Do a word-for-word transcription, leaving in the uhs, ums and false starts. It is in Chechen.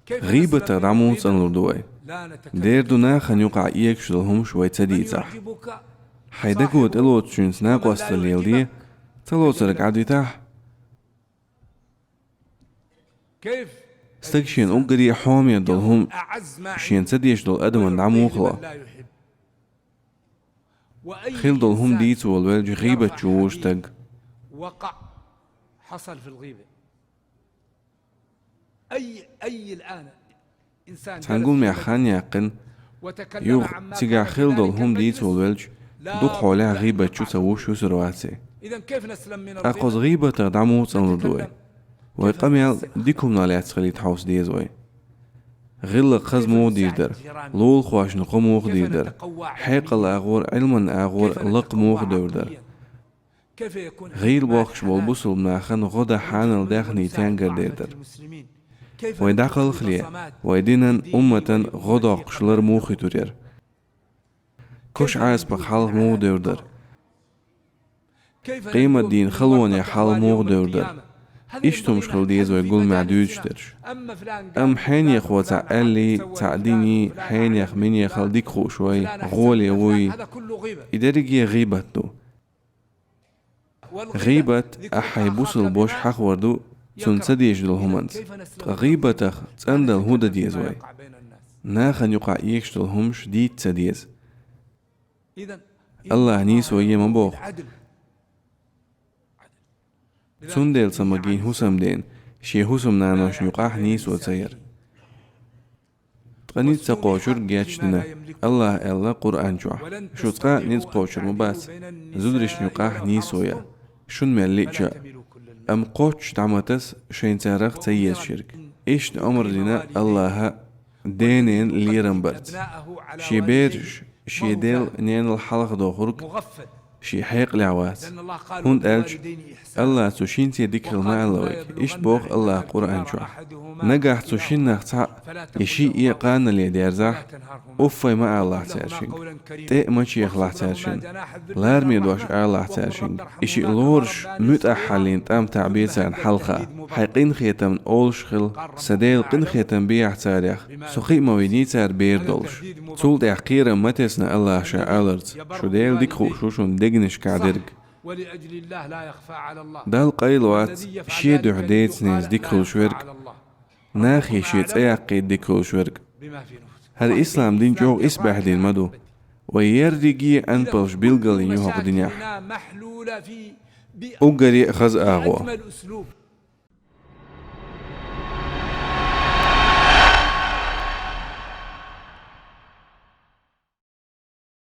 ГӀийбатах дӀа муха цӀанлур ду вай? Дера ду нахана юкъахь эгаш долу хӀумаш вай ца дийцахь. Хьайн даго тӀелоцучуьнца накъосталла леладе, ца лоцург Ӏадитахь. Стаг шена уггаре а хьоме долу хӀума шена ца дезаш долу адамна дӀа муха ло? Хилла долу хӀума дийца волавелча гӀийбат чу ву стаг. Цхьана гуламехь хан яьккхина, юха цигахь хилла долу хӀума дийца волавелча, дукха хьолехь гӀийбат чу ца вуш вуьсур вац и. ТӀаккха оцу гӀийбатах дӀа муха цӀанлур ду вай? Вай къамел дика хӀуманах лаьцна хилийта хьовса деза вай. ГӀиллакх хаза муха дийр дара, лулахошна кхо муха дийр дара, хьекъал агӀор, Ӏилман агӀор лакха муха девр дара. ГӀийла бохкуш болу бусулба нахана гӀо дан хьанал даьхний тенгар дер дара. Вай дӀакхалхале, вай динан, умматан гӀо доккхуш лар муха хӀуьттур яра? Кошан Ӏазапах хьалха муха девр дара? Къематдийнан халонех хьалха муха девр дара? Иштта хӀумаш хила деза вай гуламехь дуьйцуш дерш. Амма хьенехо цхьаъ аьллий, цхьаъ диний, хьенех-минехал дика хууш вай, гӀоле вуй, и дерриге а гӀийбат ду. ГӀийбат ахь хьайн бусалба ваша хьахор ду цунна ца дезаш долу хӀуманца. Ткъа гӀийбатах цӀандала хӀун дан деза вай? Нахана юкъахь эгаш долу хӀумаш дийца ца деза. АллахӀ нийсо е ма боху. Цундела ца магийна хӀусамдена шен хӀусамнаношна юкъахь нийсо ца яр. Ткъа ницкъ ца кхочург гечдина. АллахӀа аьлла Къуръан чохь: «Шу цкъа а ницкъ кхочур ма бац, зударшна юкъахь нийсо ян, шуна мел лиъча а. Амма кхоччуш дӀа ма таса шайн царах ца езаш ерг». Иштта омра дина АллахӀа денна лерам барца. Шен бераш шен дел-ненал хьалха дохург шен хьекъалехь вац, хӀунда аьлча АллахӀа цу шинца дика хила ма аьлла вайга. Иштта боху АллахӀа Къуръан чохь: «Нагахь цу шиннах цхьаъ и шиъ е къанале дерзахь, уффай ма алалахь цаьршинга, тӀе а ма чехалахь цаьршинна, лараме дош алалахь цаьршинга. И шиъ лоруш муьтӀахь хьаллийна тӀам таӀабе царна хьалха. Хьайн къинхетамна олуш хила: „Сан Дела, къинхетам бехьа царех, со кхиъ ма виний цара бер долуш“». Цул тӀаьхьа кхерам ма тесна АллахӀа Ша аларца: «Шу Дела дика хууш ву шуна дегнашкахь дерг». Далла къайлавац шен дуьхьа деца-ненца дика хуьлуш верг, нахе шен цӀе яккхийта дика хуьлуш верг. ХӀара ислам дин чӀогӀа исбаьхьа дин ма ду. Вай ерриге а анпалш билгалйина ю хӀокху динехь. Уггаре а хаза агӀо.